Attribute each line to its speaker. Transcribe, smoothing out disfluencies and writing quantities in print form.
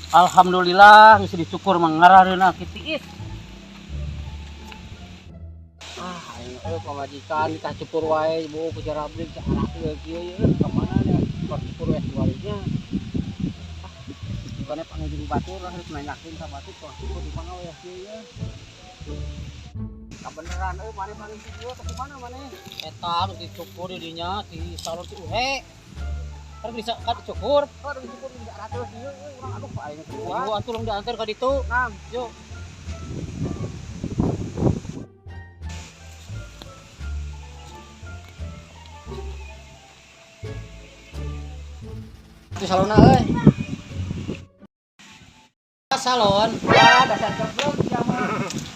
Speaker 1: Alhamdulillah geus dicukur mah ngarareuna kieu tiis. Ah, aing euy pamajikan ditah cukur wae bau ku jarabrik anak teh kieu ye ka mana nya cukur we duarinya. Ah, bukannya panggil batur lah harus nanyakeun ka batur kok cukur di mana we kieu ye. Kabeneran euy maneh panggil kieu ka mana maneh? Eta geus dicukur di dinya di salon si Uhe. Kan bisa kan dicukur.
Speaker 2: Oh, udah dicukur di 100 ieu euy urang aduh aing teu
Speaker 1: Ayo
Speaker 2: kuat.
Speaker 1: atuh long diantar ka ditu.
Speaker 2: Nah,
Speaker 1: Yuk.
Speaker 2: Itu salonna euy.
Speaker 1: Salon.
Speaker 2: Ah, dasar goblok sia mah.